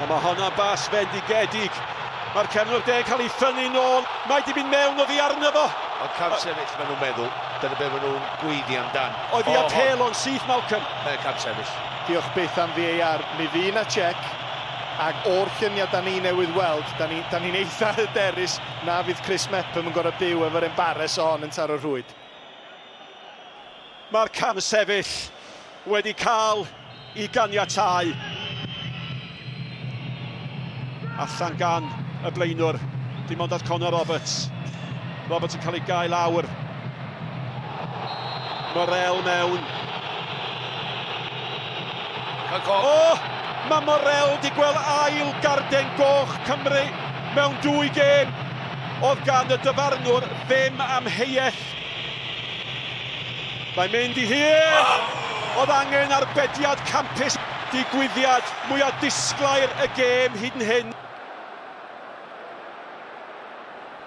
mae honna bas fendigedig. Mae'r cefnwr de'n cael ei thynnu nôl. Mae di mynd mewn oddi arno fo. Ond camsefyll maen nhw'n meddwl. Dyna be maen nhw'n gweiddi amdan. Oedd hi apêl o'n syth, Malcolm. Mae'n camsefyll. Diolch byth am VAR. Mi fu 'na check, ac o'r lluniau da ni newydd weld, da ni'n da ni'n eitha hyderus na fydd Chris Mepham yn gorfod byw efo'r embarrass o hon yn taro rhwyd. Mae'r camsefyll wedi cael i ganiatáu. Allan gan y blaenwr, dim ond at Connor Roberts. Roberts yn cael ei gael lawr. Morel mewn. O! Mae Morel di gweld ail garden goch Cymru mewn dwy gêm. Oedd gan y dyfarnwr ddim amheuaeth. Mae'n mynd i hir! Oedd angen arbediad campus. Digwyddiad mwyaf disglair y gêm hyd yn hyn.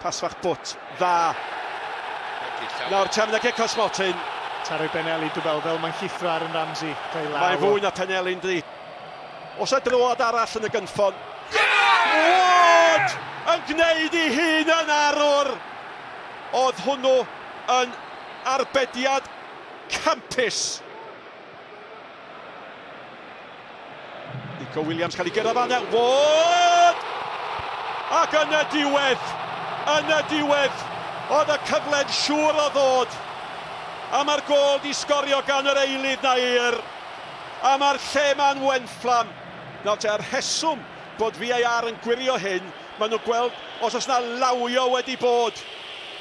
Pas fach bwt dda. Nawr te, mae 'na gic o'r smotyn. Taro i Benelli, dwi'n meddwl, fel mae'n llithro Aaron Ramsey. Cael ei law. Mae'n fwy na Penelli, yndi. Oes 'na droad arall yn y gynffon? Ward yn gwneud ei hun yn arwr! Oedd hwnnw yn arbediad campus. Nico Williams cael ei gyrraedd fan'na. Ward! Ac yn y diwedd, yn y diwedd, oedd y cyfle'n siŵr o ddod. A mae'r gôl di sgorio gan yr eilydd Nair. A mae'r lle ma'n wenfflam. Nawr te, y rheswm bod VAR yn gwirio hyn, maen nhw'n gweld os oes 'na lawio wedi bod.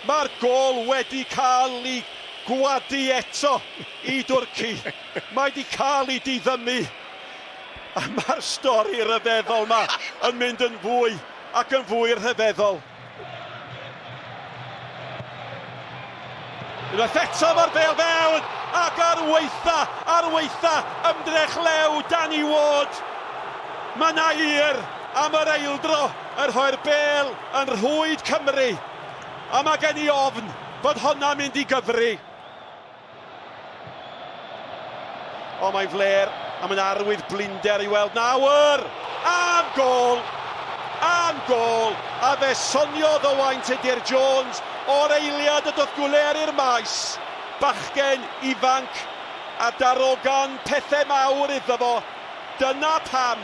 Mae'r gôl wedi cael ei gwadu eto i Dwrci. Mae 'di cael ei diddymu. A mae'r stori ryfeddol 'ma yn mynd yn fwy ac yn fwy rhyfeddol. Unwaith eto mae'r bêl fewn ac ar waetha, ar waetha ymdrech lew Danny Ward. Mae Nair am yr eildro yn rhoi'r bêl yn rhwyd Cymru a mae gen i ofn bod honna'n mynd i gyfri. O, mae'n flêr, a mae'n arwydd blinder i weld nawr! Am gôl! Am gôl! A fe soniodd Owain Tudur Jones o'r eiliad y doth Güler i'r maes. Bachgen ifanc a darogan pethau mawr iddo fo. Dyna pam.